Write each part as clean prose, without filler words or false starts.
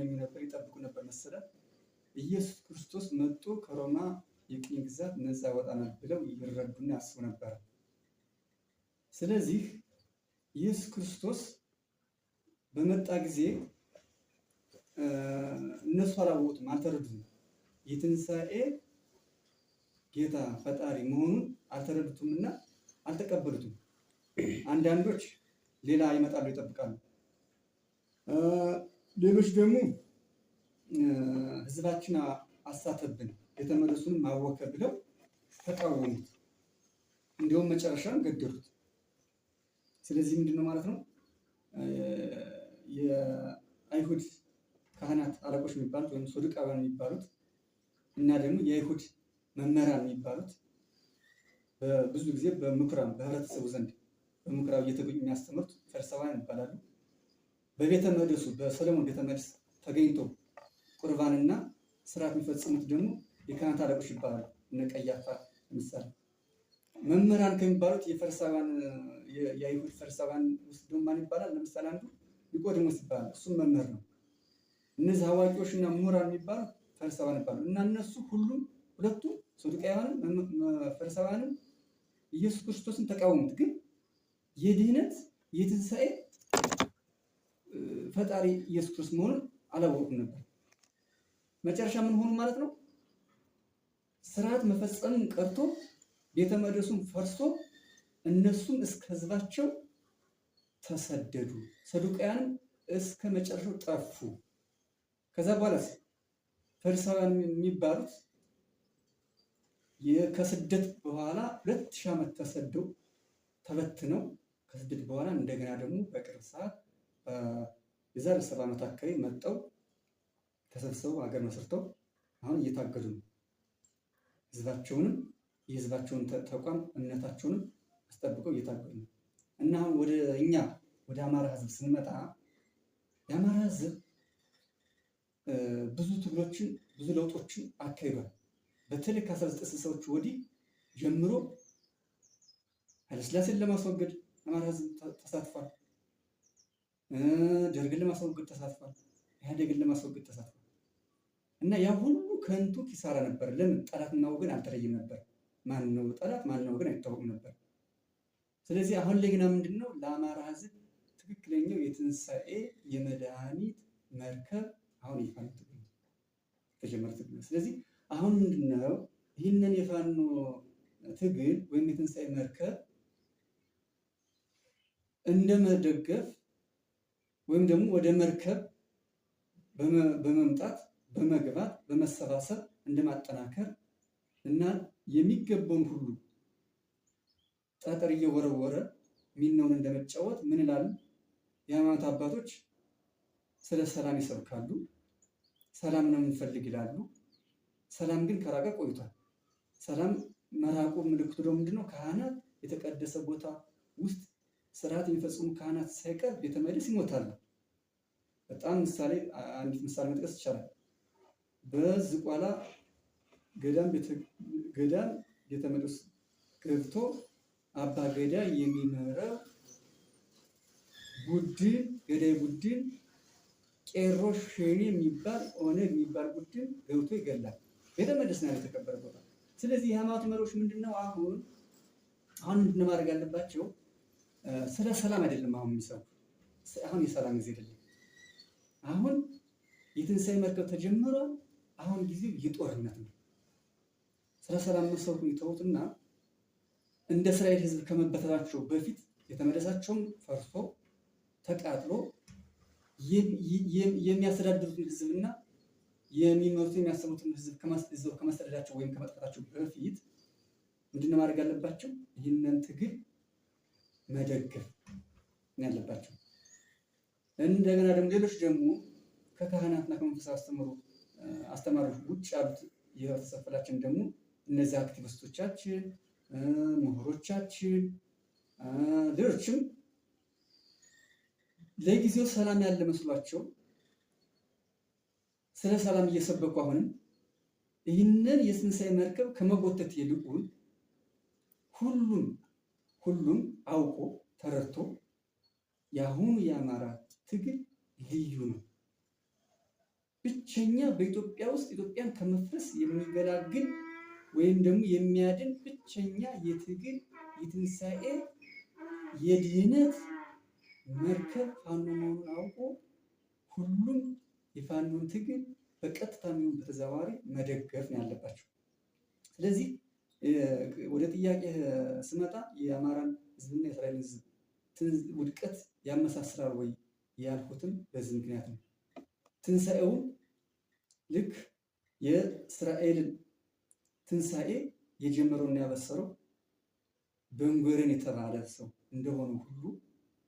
ይመኙ ነበር፣ ይጠብቁ ነበር መሰለ? ኢየሱስ ክርስቶስ መጥቶ ከሮማ የቅኝ ግዛት ነፃ ያወጣናል ብለው ይረዱና ያስቡ ነበር። ስለዚህ ኢየሱስ ክርስቶስ በመጣ ጊዜ እነሱ አላወቁትም፣ አልተረዱትም። የትንሣኤ ጌታ ፈጣሪ መሆኑን አልተረዱትምና አልተቀበሉትም። አንዳንዶች ሌላ ይመጣሉ ይጠብቃሉ። ሌሎች ደግሞ ሕዝባችን አሳተብን የተመለሱን ማወከ ብለው ተቃወሙት። እንዲሁም መጨረሻም ገደሉት። ስለዚህ ምንድን ነው ማለት ነው የአይሁድ ካህናት አለቆች የሚባሉት ወይም ሶዱቃውያን የሚባሉት እና ደግሞ የአይሁድ መምህራን የሚባሉት ብዙ ጊዜ በምኩራብ በህብረተሰቡ ዘንድ በምኩራብ እየተገኙ የሚያስተምሩት ፈሪሳውያን ይባላሉ። በቤተ መቅደሱ በሰለሞን ቤተ መቅደስ ተገኝቶ ቁርባንና ስርዓት የሚፈጽሙት ደግሞ የካህናት አለቆች ይባላሉ። እነ ቀያፋ ለምሳሌ መምህራን ከሚባሉት የፈሪሳውያን የአይሁድ ፈሪሳውያን ውስጥ ደግሞ ማን ይባላል? ለምሳሌ አንዱ ኒቆዲሞስ ይባላል። እሱም መምህር ነው። እነዚህ አዋቂዎች እና ምሁራን የሚባሉት ፈሪሳውያን ይባላሉ። እና እነሱ ሁሉም ሁለቱም ሰዱቃውያንም ፈሪሳውያንም ኢየሱስ ክርስቶስን ተቃወሙት። ግን የድህነት የትንሣኤ ፈጣሪ ኢየሱስ ክርስቶስ መሆኑን አላወቁም ነበር። መጨረሻ ምን ሆኑ ማለት ነው? ስርዓት መፈጸምን ቀርቶ ቤተ መቅደሱን ፈርሶ እነሱም እስከ ህዝባቸው ተሰደዱ። ሰዱቃውያንም እስከ መጨረሻው ጠፉ። ከዛ በኋላስ ፈሪሳውያን የሚባሉት ከስደት በኋላ 2000 ዓመት ተሰደው ተበትነው ከስደት በኋላ እንደገና ደግሞ በቅርብ ሰዓት የዛሬ 70 ዓመት አካባቢ መጠው ተሰብስበው ሀገር መስርተው አሁን እየታገዱ ነው። ህዝባቸውንም የህዝባቸውን ተቋም እምነታቸውንም አስጠብቀው እየታገዱ ነው። እና አሁን ወደ እኛ ወደ አማራ ህዝብ ስንመጣ የአማራ ህዝብ ብዙ ትግሎችን ብዙ ለውጦችን አካሂዷል። በተለይ ከ1960ዎቹ ወዲህ ጀምሮ ኃይለሥላሴን ለማስወገድ አማራ ህዝብ ተሳትፏል። ደርግን ለማስወገድ ተሳትፏል። ኢህአዴግን ለማስወገድ ተሳትፏል። እና ያ ሁሉ ከንቱ ኪሳራ ነበር። ለምን ጠላትና ወገን አልተለየም ነበር። ማን ነው ጠላት ማን ነው ወገን አይታወቅም ነበር። ስለዚህ አሁን ላይ ግና ምንድነው ለአማራ ህዝብ ትክክለኛው የትንሣኤ የመድኃኒት መርከብ አሁን የፋኖ ትግል ነው፣ የተጀመረ ትግል ነው። ስለዚህ አሁን ምንድነው ይህንን የፋኖ ትግል ወይም የትንሣኤ መርከብ እንደመደገፍ ወይም ደግሞ ወደ መርከብ በመምጣት በመግባት በመሰባሰብ እንደማጠናከር እና የሚገባውን ሁሉ ጠጠር እየወረወረ ሚናውን እንደመጫወት ምን ይላሉ? የሃይማኖት አባቶች ስለ ሰላም ይሰብካሉ። ሰላም ነው የምንፈልግ ይላሉ። ሰላም ግን ከራቀ ቆይቷል። ሰላም መራቁ ምልክቱ ደግሞ ምንድነው? ካህናት የተቀደሰ ቦታ ውስጥ ስርዓት የሚፈጽሙ ካህናት ሳይቀር ቤተ መቅደስ ይሞታሉ። በጣም ምሳሌ አንዲት ምሳሌ መጥቀስ ይቻላል። በዝቋላ ገዳም ቤተ መቅደስ ገብቶ አባ ገዳ የሚመራው ቡድን ገዳይ ቡድን ቄሮ ሸኔ የሚባል ኦነግ የሚባል ቡድን ገብቶ ይገላል። ቤተ መቅደስ ነው የተከበረ ቦታ። ስለዚህ የሃይማኖት መሪዎች ምንድነው አሁን አሁን ምንድነው ማድረግ ያለባቸው? ስለ ሰላም አይደለም አሁን የሚሰሩ አሁን የሰላም ጊዜ አይደለም። አሁን የትንሣኤ መርከብ ተጀምሯል። አሁን ጊዜው የጦርነት ነው። ስለ ሰላም መስበኩን ይተውትና እንደ እስራኤል ሕዝብ ከመበተናቸው በፊት የተመለሳቸውም ፈርሶ ተቃጥሎ የሚያስተዳድሩትን ሕዝብና የሚመሩትን የሚያሰቡትን ሕዝብ ከማስተዳደራቸው ወይም ከመጥፋታቸው በፊት ምንድነው ማድረግ ያለባቸው? ይህንን ትግል መደገፍ ያለባቸው። እንደገና ደግሞ ሌሎች ደግሞ ከካህናትና ከመንፈሳዊ አስተማሪዎች ውጭ ያሉት የህብረተሰብ ክፍላችን ደግሞ እነዚህ አክቲቪስቶቻችን፣ ምሁሮቻችን፣ ሌሎችም ለጊዜው ሰላም ያለ መስሏቸው ስለ ሰላም እየሰበኩ አሁንም ይህንን የትንሣኤ መርከብ ከመጎተት ይልቁን ሁሉም ሁሉም አውቆ ተረድቶ የአሁኑ የአማራ ትግል ልዩ ነው። ብቸኛ በኢትዮጵያ ውስጥ ኢትዮጵያን ከመፍረስ የሚገላግል ወይም ደግሞ የሚያድን ብቸኛ የትግል፣ የትንሣኤ፣ የድህነት መርከብ ፋኖ መሆኑን አውቆ ሁሉም የፋኖን ትግል በቀጥታ የሚሆን በተዘዋዋሪ መደገፍ ነው ያለባቸው። ስለዚህ ወደ ጥያቄ ስመጣ የአማራን ሕዝብና የእስራኤልን ሕዝብ ውድቀት ያመሳስላል ወይ ያልኩትም በዚህ ምክንያት ነው። ትንሣኤውን ልክ የእስራኤልን ትንሣኤ የጀመረውና ያበሰረው ቤንጎሪዮን የተባለ ሰው እንደሆነ ሁሉ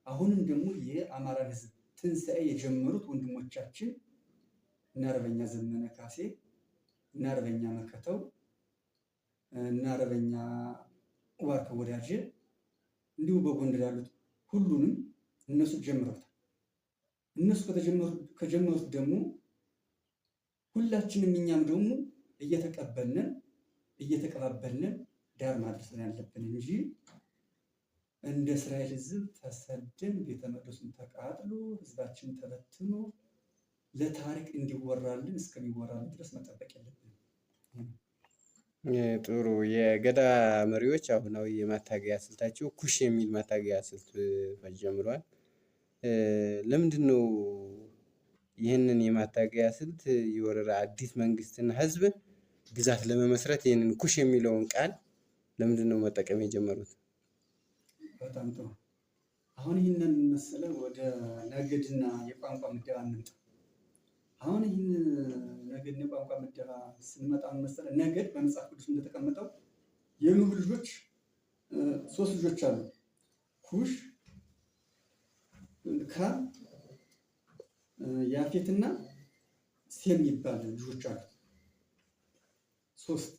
አሁንም ደግሞ የአማራን ሕዝብ ትንሣኤ የጀመሩት ወንድሞቻችን እነ አርበኛ ዘመነ ካሴ፣ እነ አርበኛ መከተው፣ እነ አርበኛ ዋርከው ወዳጄ እንዲሁ በጎንደር ያሉት ሁሉንም እነሱ ጀምረውታል። እነሱ ከጀመሩት ደግሞ ሁላችንም እኛም ደግሞ እየተቀበልንን እየተቀባበልንን ዳር ማድረስ ያለብን እንጂ እንደ እስራኤል ሕዝብ ተሰደን ቤተ መቅደሱን ተቃጥሎ ሕዝባችን ተበትኖ ለታሪክ እንዲወራልን እስከሚወራልን ድረስ መጠበቅ የለብንም። ጥሩ። የገዳ መሪዎች አሁናዊ የማታገያ ስልታቸው ኩሽ የሚል ማታገያ ስልት ጀምረዋል። ለምንድን ነው ይህንን የማታገያ ስልት የወረራ አዲስ መንግስትና ህዝብ ግዛት ለመመስረት ይህንን ኩሽ የሚለውን ቃል ለምንድን ነው መጠቀም የጀመሩት? በጣም ጥሩ። አሁን ይህንን መሰለ ወደ ነገድና የቋንቋ ምደባ እንምጣ። አሁን ይህን ነገድና የቋንቋ ምደባ ስንመጣ መሰለ ነገድ በመጽሐፍ ቅዱስ እንደተቀመጠው የኑህ ልጆች ሶስት ልጆች አሉ። ኩሽ፣ ካም፣ ያፌትና ሴም የሚባል ልጆች አሉት። ሶስት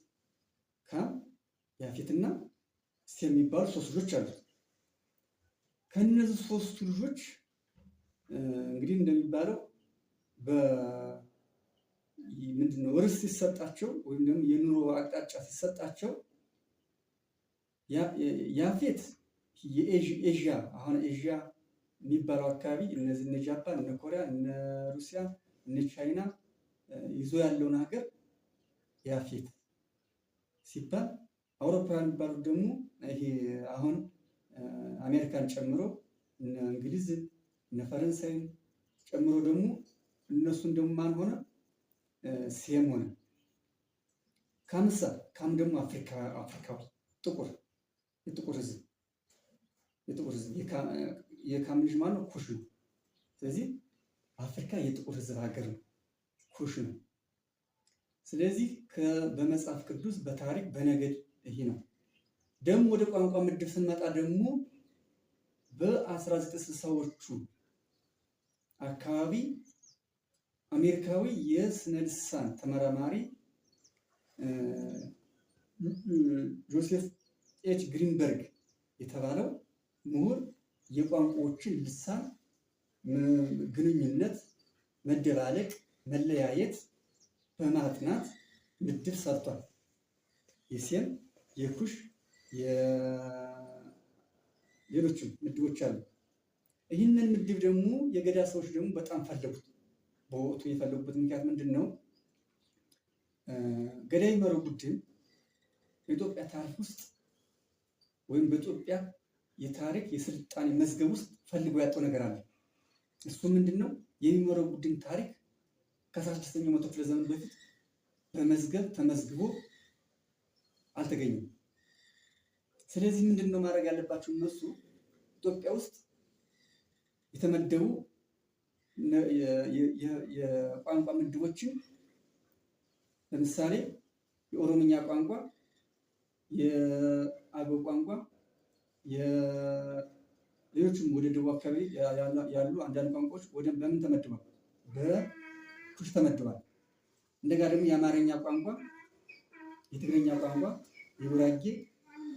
ካም፣ ያፌትና ሴም የሚባሉ ሶስት ልጆች አሉት። ከእነዚህ ሶስቱ ልጆች እንግዲህ እንደሚባለው ምንድነው ርስት ሲሰጣቸው ወይም ደግሞ የኑሮ አቅጣጫ ሲሰጣቸው ያፌት የኤዥያ አሁን ኤዥያ የሚባለው አካባቢ እነዚህ እነ ጃፓን፣ እነ ኮሪያ፣ እነ ሩሲያ፣ እነ ቻይና ይዞ ያለውን ሀገር ያፌት ሲባል፣ አውሮፓውያን የሚባሉት ደግሞ ይሄ አሁን አሜሪካን ጨምሮ እነ እንግሊዝን እነ ፈረንሳይን ጨምሮ ደግሞ እነሱን ደግሞ ማን ሆነ? ሴም ሆነ። ካምሳ ካም ደግሞ አፍሪካዊ ጥቁር የጥቁር ህዝብ የጥቁር ህዝብ የካም ልጅ ማነው? ኩሽ ነው። ስለዚህ አፍሪካ የጥቁር ህዝብ ሀገር ነው፣ ኩሽ ነው። ስለዚህ በመጽሐፍ ቅዱስ በታሪክ በነገድ ይሄ ነው። ደግሞ ወደ ቋንቋ ምድብ ስንመጣ ደግሞ በ1960ዎቹ አካባቢ አሜሪካዊ የስነ ልሳን ተመራማሪ ጆሴፍ ኤች ግሪንበርግ የተባለው ምሁር የቋንቋዎችን ልሳን ግንኙነት፣ መደባለቅ፣ መለያየት በማጥናት ምድብ ሰርቷል። የሴም፣ የኩሽ፣ ሌሎችም ምድቦች አሉ። ይህንን ምድብ ደግሞ የገዳ ሰዎች ደግሞ በጣም ፈለጉት። በወቅቱ የፈለጉበት ምክንያት ምንድን ነው? ገዳ የሚመራው ቡድን በኢትዮጵያ ታሪክ ውስጥ ወይም በኢትዮጵያ የታሪክ የስልጣኔ መዝገብ ውስጥ ፈልጎ ያጣው ነገር አለ። እሱ ምንድን ነው? የሚመራው ቡድን ታሪክ ከ16ኛው መቶ ክፍለ ዘመን በፊት በመዝገብ ተመዝግቦ አልተገኘም። ስለዚህ ምንድን ነው ማድረግ ያለባቸው? እነሱ ኢትዮጵያ ውስጥ የተመደቡ የቋንቋ ምድቦችን ለምሳሌ የኦሮምኛ ቋንቋ፣ የአገው ቋንቋ፣ ሌሎችም ወደ ደቡብ አካባቢ ያሉ አንዳንድ ቋንቋዎች ወደ በምን ተመድቧል? በኩሽ ተመድቧል። እንደጋ ደግሞ የአማርኛ ቋንቋ፣ የትግርኛ ቋንቋ፣ የጉራጌ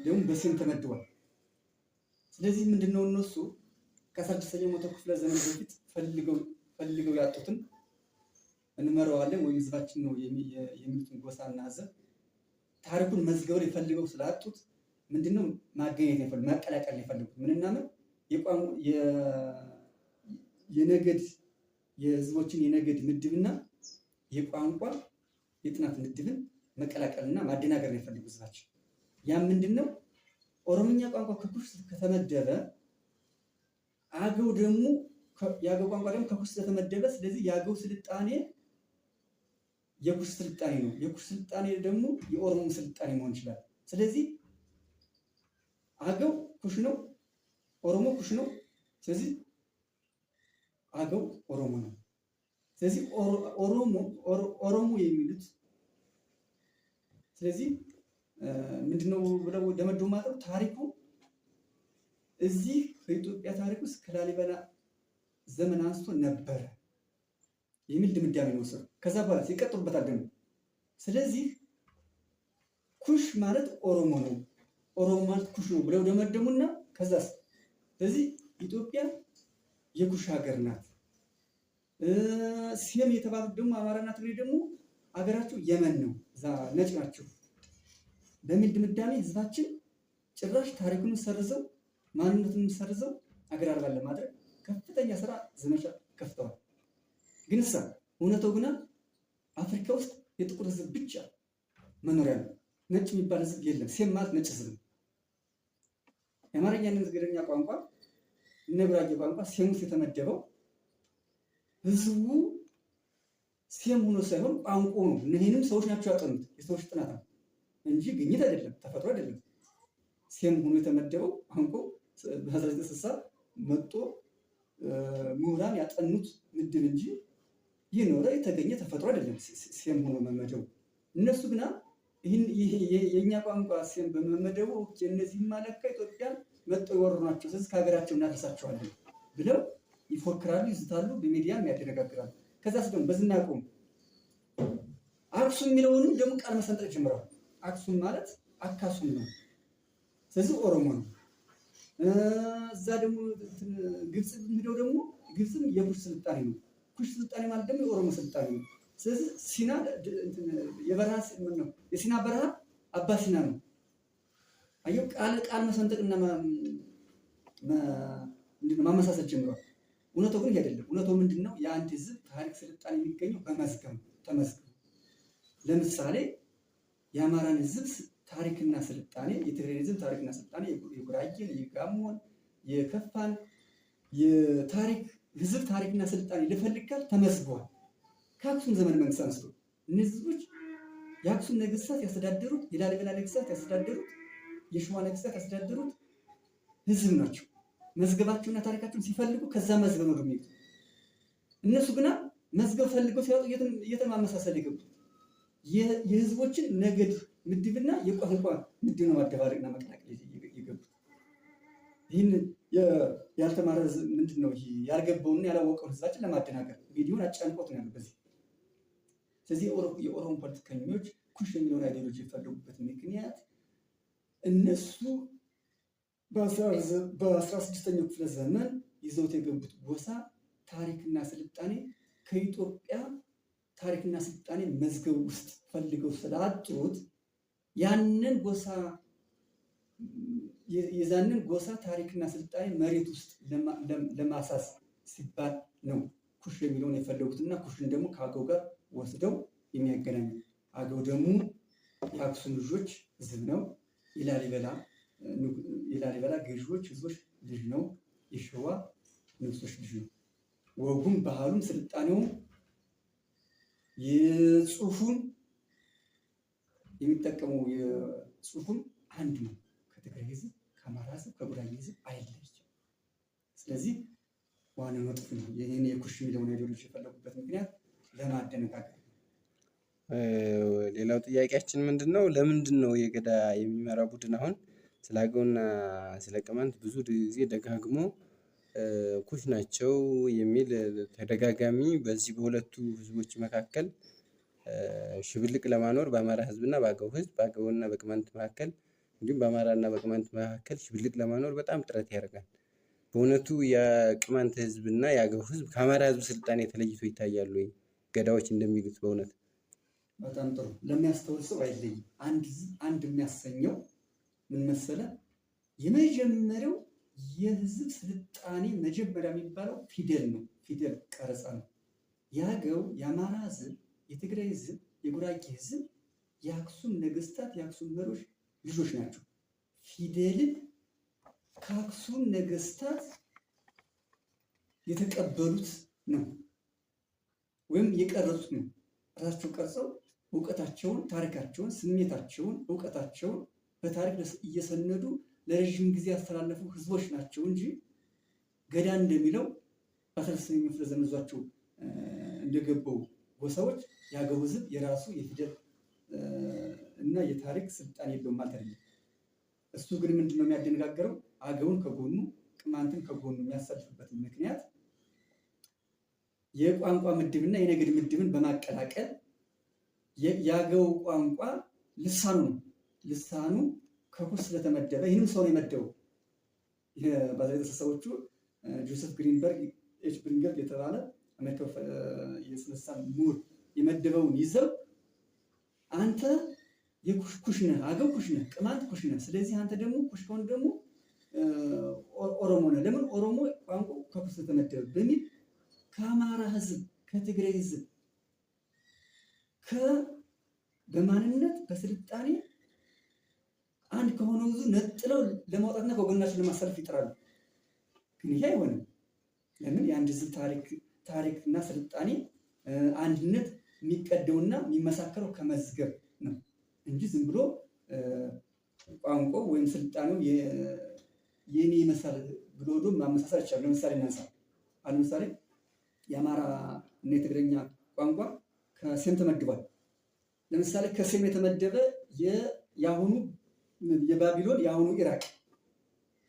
ደግሞ በሴም ተመድቧል። ስለዚህ ምንድነው እነሱ ከ16ኛው መቶ ክፍለ ዘመን በፊት ፈልገው ያጡትን እንመራዋለን ወይም ህዝባችን ነው የሚሉትን ጎሳና ህዝብ ታሪኩን መዝገብ ላይ ፈልገው ስላጡት ምንድነው ማገኘት ነው መቀላቀል የፈለጉት። ምንና ምን የነገድ የህዝቦችን የነገድ ምድብና የቋንቋ የጥናት ምድብን መቀላቀልና ማደናገር ነው የፈለጉ ህዝባችን። ያ ምንድነው? ኦሮምኛ ቋንቋ ከኩሽ ከተመደበ አገው ደግሞ የአገው ቋንቋ ደግሞ ከኩሽ ስለተመደበ፣ ስለዚህ የአገው ስልጣኔ የኩሽ ስልጣኔ ነው። የኩሽ ስልጣኔ ደግሞ የኦሮሞ ስልጣኔ መሆን ይችላል። ስለዚህ አገው ኩሽ ነው፣ ኦሮሞ ኩሽ ነው። ስለዚህ አገው ኦሮሞ ነው። ስለዚህ ኦሮሞ የሚሉት ስለዚህ ምንድነው ብለው ደመደሙ ማለት ነው። ታሪኩ እዚህ በኢትዮጵያ ታሪክ ውስጥ ከላሊበላ ዘመን አንስቶ ነበረ የሚል ድምዳሜ ነው ወሰዱ። ከዛ በኋላ ይቀጥሉበታል ደግሞ። ስለዚህ ኩሽ ማለት ኦሮሞ ነው፣ ኦሮሞ ማለት ኩሽ ነው ብለው ደመደሙና ከዛስ ስለዚህ ኢትዮጵያ የኩሽ ሀገር ናት። ሴም የተባሉት ደግሞ አማራና ትግሬ ደግሞ አገራቸው የመን ነው፣ እዛ ነጭ ናቸው በሚል ድምዳሜ ህዝባችን ጭራሽ ታሪኩን ሰርዘው ማንነቱን ሰርዘው አገር አልባ ለማድረግ ከፍተኛ ስራ ዘመቻ ከፍተዋል። ግን እሳ እውነታው ግና አፍሪካ ውስጥ የጥቁር ህዝብ ብቻ መኖሪያ ነው። ነጭ የሚባል ህዝብ የለም። ሴም ማለት ነጭ ህዝብ ነው። የአማርኛና ትግርኛ ቋንቋ እነ ጉራጌ ቋንቋ ሴም ውስጥ የተመደበው ህዝቡ ሴም ሆኖ ሳይሆን ቋንቋ ነው። እነዚህንም ሰዎች ናቸው ያጠኑት፣ የሰዎች ጥናት ነው እንጂ ግኝት አይደለም፣ ተፈጥሮ አይደለም። ሴም ሆኖ የተመደበው ቋንቋ በ1960 መጥቶ ምሁራን ያጠኑት ምድብ እንጂ የኖረ የተገኘ ተፈጥሮ አይደለም ሴም ሆኖ መመደቡ። እነሱ ግና የእኛ ቋንቋ ሴም በመመደቡ እነዚህማ ለካ ኢትዮጵያን መጥተው የወሩ ናቸው፣ ስለዚህ ከሀገራቸው እናደርሳቸዋለን ብለው ይፎክራሉ፣ ይዝታሉ፣ በሚዲያም ያደነጋግራሉ። ከዛስ ደግሞ በዝና ያቆሙ አክሱም የሚለውንም ደግሞ ቃል መሰንጠቅ ጀምረዋል። አክሱም ማለት አካሱም ነው፣ ስለዚህ ኦሮሞ ነው። እዛ ደግሞ ግብፅ ሄደው ደግሞ ግብፅም የኩሽ ስልጣኔ ነው። ኩሽ ስልጣኔ ማለት ደግሞ የኦሮሞ ስልጣኔ ነው። ስለዚህ ሲና የበረሃ ነው፣ የሲና በረሃ አባ ሲና ነው። አየው ቃል ቃል መሰንጠቅና ማመሳሰል ጀምሯል። እውነታው ግን አይደለም። እውነታው ምንድን ነው? የአንድ ህዝብ ታሪክ ስልጣኔ የሚገኘው በመዝገብ ተመዝግቦ። ለምሳሌ የአማራን ህዝብ ታሪክና ስልጣኔ፣ የትግሬን ህዝብ ታሪክና ስልጣኔ፣ የጉራጌን፣ የጋሞን፣ የከፋን የታሪክ ህዝብ ታሪክና ስልጣኔ ልፈልግ ተመዝግቧል። ከአክሱም ዘመን መንግስት አንስቶ እነዚህ ህዝቦች የአክሱም ነገስታት ያስተዳደሩት፣ የላሊበላ ነገስታት ያስተዳደሩት፣ የሸዋ ነገስታት ያስተዳደሩት ህዝብ ናቸው። መዝገባቸውና ታሪካቸውን ሲፈልጉ ከዛ መዝገብ ነው የሚሉት። እነሱ ግና መዝገብ ፈልገው ሲያወጡ እየተማመሳሰል የገቡት የህዝቦችን ነገድ ምድብና የቋንቋ ምድብ ነው ማደባለቅና መቀላቀል የገቡት። ይህን ያልተማረ ምንድን ነው ያልገባውና ያላወቀውን ህዝባችን ለማደናገር ሚዲያውን አጨንቆት ነው ያለው በዚህ። ስለዚህ የኦሮሞ ፖለቲከኞች ኩሽ የሚለውን ideology የፈለጉበት ምክንያት እነሱ በ16ኛው ክፍለ ዘመን ይዘውት የገቡት ጎሳ ታሪክና ስልጣኔ ከኢትዮጵያ ታሪክና ስልጣኔ መዝገብ ውስጥ ፈልገው ስላጡት ያንን ጎሳ የዛንን ጎሳ ታሪክና ስልጣኔ መሬት ውስጥ ለማሳስ ሲባል ነው ኩሽ የሚለውን የፈለጉትና ኩሽን ደግሞ ከአገው ጋር ወስደው የሚያገናኙ። አገው ደግሞ የአክሱም ልጆች ህዝብ ነው። የላሊበላ ገዢዎች ህዝቦች ልጅ ነው። የሸዋ ንጉሶች ልጅ ነው። ወጉም ባህሉም ስልጣኔውም የጽሁፉን የሚጠቀመው የጽሁፉም አንድ ነው። ከትግራይ ህዝብ፣ ከአማራ ህዝብ፣ ከጉራጌ ህዝብ አይለይም። ስለዚህ ዋናው ነጥብ ነው። ይህን የኩሽ የሚለውን ideology የፈለጉበት ምክንያት ለማደነጋገር ነው። ሌላው ጥያቄያችን ምንድነው? ለምንድን ነው የገዳ የሚመራው ቡድን አሁን ስለ አገውና ስለ ቅማንት ብዙ ጊዜ ደጋግሞ ኩሽ ናቸው የሚል ተደጋጋሚ በዚህ በሁለቱ ህዝቦች መካከል ሽብልቅ ለማኖር በአማራ ህዝብና በአገው ህዝብ፣ በአገውና በቅማንት መካከል እንዲሁም በአማራና በቅማንት መካከል ሽብልቅ ለማኖር በጣም ጥረት ያደርጋል። በእውነቱ የቅማንት ህዝብና የአገው ህዝብ ከአማራ ህዝብ ስልጣኔ ተለይቶ ይታያሉ ወይ? ገዳዎች እንደሚሉት በእውነት በጣም ጥሩ። ለሚያስተውል ሰው አይለይም። አንድ ህዝብ አንድ የሚያሰኘው ምን መሰለ? የመጀመሪያው የህዝብ ስልጣኔ መጀመሪያ የሚባለው ፊደል ነው። ፊደል ቀረጻ ነው። የአገው የአማራ ህዝብ የትግራይ ህዝብ፣ የጉራጌ ህዝብ የአክሱም ነገስታት የአክሱም መሪዎች ልጆች ናቸው። ፊደልን ከአክሱም ነገስታት የተቀበሉት ነው ወይም የቀረጹት ነው። ራሳቸው ቀርጸው እውቀታቸውን፣ ታሪካቸውን፣ ስሜታቸውን፣ እውቀታቸውን በታሪክ እየሰነዱ ለረዥም ጊዜ ያስተላለፉ ህዝቦች ናቸው እንጂ ገዳ እንደሚለው በ16ኛው ክፍለ ዘመን ይዟቸው እንደገባው ጎሳዎች የአገው ህዝብ የራሱ የፊደል እና የታሪክ ስልጣን የለውም ማለት አይደለም። እሱ ግን ምንድነው የሚያደነጋገረው? አገውን ከጎኑ ቅማንትን ከጎኑ የሚያሰልፍበት ምክንያት የቋንቋ ምድብና የነገድ ምድብን በማቀላቀል የአገው ቋንቋ ልሳኑ ነው። ልሳኑ ከኩሽ ስለተመደበ ይህንም ሰው ነው የመደበው። በ1960ዎቹ ጆሴፍ ግሪንበርግ ኤች ብሪንገር የተባለ አሜሪካ የስነ ልሳን ምሁር የመደበውን ይዘው አንተ የኩሽ ኩሽ ነህ፣ አገው ኩሽ ነህ፣ ቅማንት ኩሽ ነህ። ስለዚህ አንተ ደግሞ ኩሽ ከሆንክ ደግሞ ኦሮሞ ነህ። ለምን ኦሮሞ ቋንቋ ከኩሽ ስለተመደበ በሚል ከአማራ ህዝብ፣ ከትግራይ ህዝብ በማንነት በስልጣኔ አንድ ከሆነው ህዝብ ነጥለው ለማውጣትና ከጎናቸው ለማሰለፍ ይጥራሉ። ግን ይሄ አይሆንም። ለምን የአንድ ህዝብ ታሪክና ስልጣኔ አንድነት የሚቀደውና የሚመሳከረው ከመዝገብ ነው እንጂ ዝም ብሎ ቋንቋው ወይም ስልጣኔው የኔ ይመስላል ብሎ ሄዶ ማመሳሰል አይቻልም። ለምሳሌ እናንሳ። አሁን ለምሳሌ የአማራ እና የትግረኛ ቋንቋ ከሴም ተመድቧል። ለምሳሌ ከሴም የተመደበ የአሁኑ የባቢሎን የአሁኑ ኢራቅ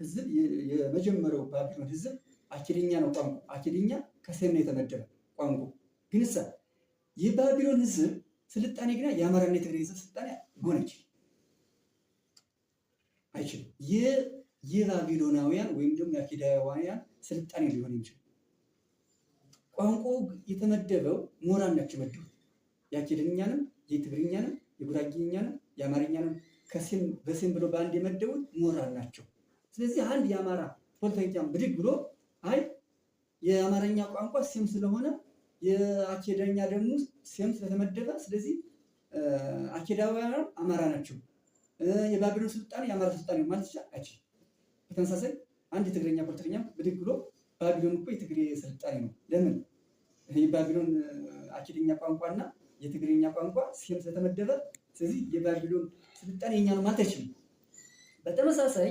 ህዝብ የመጀመሪያው ባቢሎን ህዝብ አኪድኛ ነው ቋንቋ። አኪድኛ ከሴም ነው የተመደበ ቋንቋ። ግንሳ የባቢሎን ህዝብ ስልጣኔ ግና የአማራና የትግራይ ህዝብ ስልጣኔ መሆን አይችልም። የባቢሎናውያን ወይም ደግሞ የአኪዳውያን ስልጣኔ ሊሆን የሚችል ቋንቋው የተመደበው ምሁራን ናቸው የመደቡት። የአኪድኛንም የትግርኛንም የጉራጌኛንም የአማርኛንም ከሴም በሴም ብሎ በአንድ የመደቡት ምሁራን ናቸው። ስለዚህ አንድ የአማራ ፖለቲከኛ ብድግ ብሎ አይ የአማርኛ ቋንቋ ሴም ስለሆነ የአኬዳኛ ደግሞ ሴም ስለተመደበ ስለዚህ አኬዳውያን አማራ ናቸው፣ የባቢሎን ስልጣኔ የአማራ ስልጣኔ ማለት ይቻላል አይችልም። በተመሳሳይ አንድ የትግረኛ ፖለቲከኛ ብድግ ብሎ ባቢሎን እኮ የትግሬ ስልጣኔ ነው፣ ለምን የባቢሎን አኬድኛ ቋንቋና የትግርኛ ቋንቋ ሴም ስለተመደበ ስለዚህ የባቢሎን ስልጣኔ የኛ ነው ማለት አይችልም። በተመሳሳይ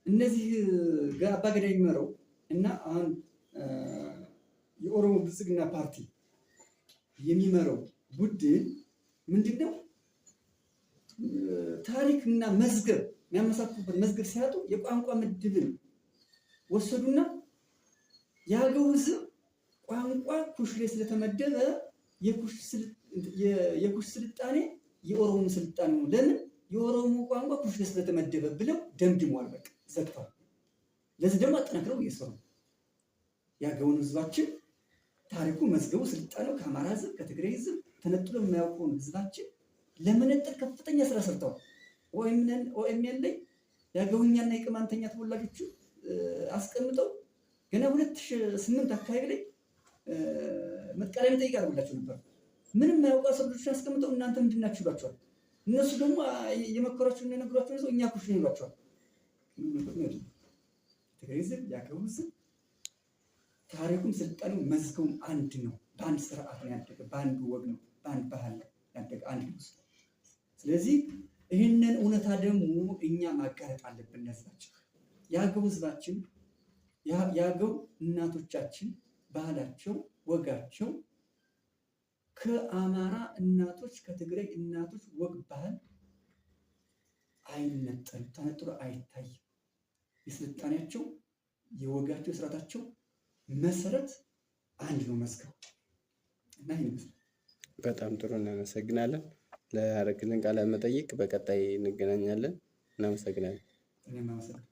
እነዚህ አባገዳ የሚመራው እና አሁን የኦሮሞ ብልጽግና ፓርቲ የሚመራው ቡድን ምንድነው ታሪክና መዝገብ የሚያመሳክሩበት መዝገብ ሲያጡ የቋንቋ ምድብን ወሰዱና የአገው ሕዝብ ቋንቋ ኩሽ ላይ ስለተመደበ የኩሽ ስልጣኔ የኦሮሞ ስልጣኔ ነው። ለምን የኦሮሞ ቋንቋ ኩሽ ላይ ስለተመደበ ብለው ደምድመዋል። በቃ ዘግተዋል። ለዚህ ደግሞ አጠናክረው እየሰሩ የአገውን ሕዝባችን ታሪኩ፣ መዝገቡ፣ ስልጣኔው ከአማራ ሕዝብ ከትግራይ ሕዝብ ተነጥሎ የማያውቀውን ሕዝባችን ለመነጠል ከፍተኛ ስራ ሰርተዋል። ኦኤምኤን ላይ የአገውኛና የቅማንተኛ ተወላጆች አስቀምጠው ገና 2008 አካባቢ ላይ ቃለ መጠይቅ ያደርጉላቸው ነበር። ምንም የማያውቁ ሰዎች አስቀምጠው እናንተ ምንድን ናችሁ ይሏቸዋል። እነሱ ደግሞ የመከሯቸው እና የነገሯቸው ሰው እኛ ኩሽ ነው ይሏቸዋል። ትግራይ ሕዝብ የአገው ሕዝብ ታሪኩም ስልጣኔው መዝገቡም አንድ ነው። በአንድ ስርዓት ነው ያደገ፣ በአንድ ወግ ነው፣ በአንድ ባህል ነው ያደገ አንድ ነው። ስለዚህ ይህንን እውነታ ደግሞ እኛ ማጋለጥ አለብን። ህዝባችን የአገው ህዝባችን የአገው እናቶቻችን ባህላቸው፣ ወጋቸው ከአማራ እናቶች ከትግራይ እናቶች ወግ ባህል አይነጠልም፣ ተነጥሎ አይታይም። የስልጣኔያቸው የወጋቸው የስርዓታቸው መሰረት አንድ ነው መዝገቡ እና ይህን ይመስላል። በጣም ጥሩ እናመሰግናለን። ላደረግልን ቃለ መጠይቅ በቀጣይ እንገናኛለን። እናመሰግናለን። እኔም አመሰግናለሁ።